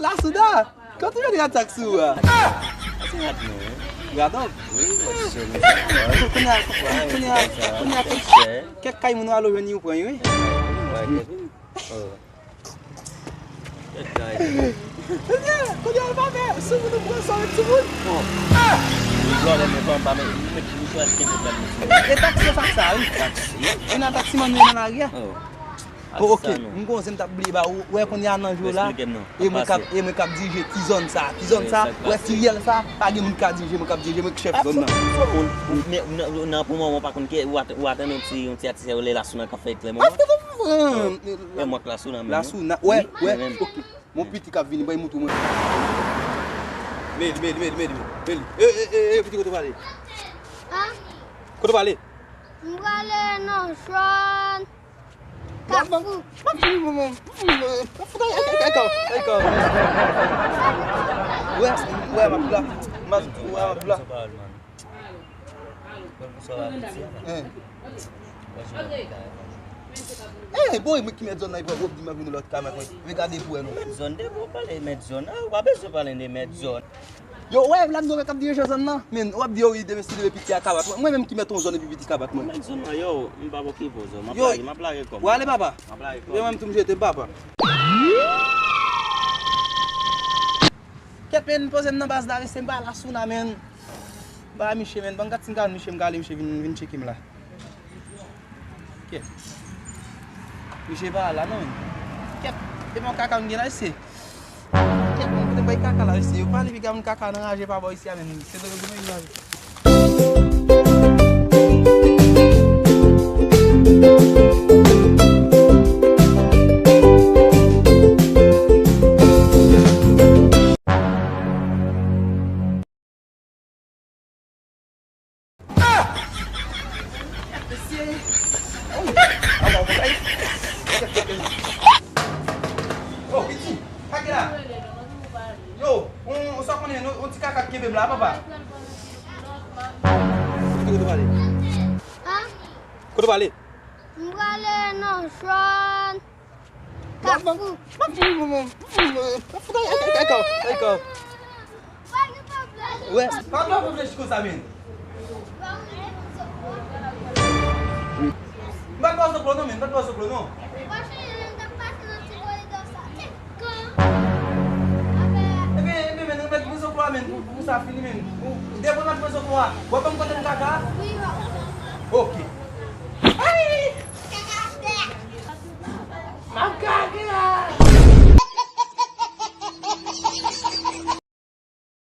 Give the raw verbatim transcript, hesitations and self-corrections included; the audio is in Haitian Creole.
Lasouda! Kote w jwenn rad sa k sou ou a? Se rad mwen, wi. Rad ou? Wi, rad sou mwen. Kounye a, kounye a, kounye a, kèk, kèk kay moun w al ou jwenn li, ou pran li, wi. Wi, wi. Oh. Kèk kay. Kounye a, kounye a, l pa fè sou moun, ou pran sa, ou met sou moun. Oh. Vòlè, men pa m pa met, m met, m chwazi kenbe kòb mwen sou mwen. E taksi sa, sa, wi. Taksi. E nan taksiman nou ye nan lari a. Oh. Oh, ok. Sa, non. M gon zen m t ap bliye ba ou. Ou wè kounye a nan jou la. Esplike m non. E mwen k ap, e mwen k ap dirije ti zòn sa. Ti zòn sa, ou wè ti ryèl sa, pa gen moun k ka dirije, mwen k ap dirije, mwen k chèf zòn nan. Ou, ou, men, nan, nan, pou moman, ou pa konn ke, ou at-, ou atann yon ti, yon ti atis yo rele Lasouda k ap fè eklè moman. E mwen k Lasouda menm, non? Lasouda, wè, wè, ok. Mon piti k ap vini, bay moutou mwen. Meli, meli, meli, meli, meli. E, e, e, e, piti kote w prale? An? Kote w prale? M prale nan zòn Kafou. M ap fini, manman. M ap fouta, ay, ay, ay, kò, ay, kò. Wè, wè, m ap la. M ap, wè, m ap la. Hein. Eh, boy, mwen ki mèt zòn nan, epi w ap di m ap vin lòt ka, mwen, mwen gade pou wè nou. Mèt zòn, depi w pale mèt zòn, ah, ou pa bezwen pale de mèt zòn. Yo, wè, la m wè k ap dirije zòn nan. Men, w ap di yo, wi, demen si demen piti a ka bat mwen. Mwen menm ki mèt yon zòn epi piti ka bat mwen. Mèt zòn nan, yo, m p ap okipe w, zòn. M ap lage, m ap lage kò m. Yo, ale, papa. M ap lage kò m. Yo, menm tou m jete, papa. Kèt, men, poze m nan baz la, reste m pa la sou la, men. Ba, miche, men, ban m gad si m ka jwenn miche, m ka ale, miche vin, vin tcheke m la. Kèt. Miche pa la, non, men. Kèt, e bon kaka m gen la, isi. Kèt, mwen kote m bay kaka la, isi. Yo pale piga moun kaka nan raje pa bò isi a, men. Se dlo yo pou mwen, Yo, piti, kake la. Yo, on, on sa konnen, on, on ti kaka kenbe m la, papa. Kote, kote w prale? An? Kote w prale? M prale nan zòn Kafou. M ap fini, manman. M ap fini, manman. M ap fouta, ay, ay, ay, kò, ay, kò. Wè, pa, pa reflechi konsa, men. M pa t ba w zoklo, non, men. M pa t ba w zoklo, non. Ebyen, ebyen, men, nou mèt pran zoklo a, men, pou, pou sa fini, men. Ou, depi w mèt pran zoklo a, w ap ban m kote m kaka? Ok.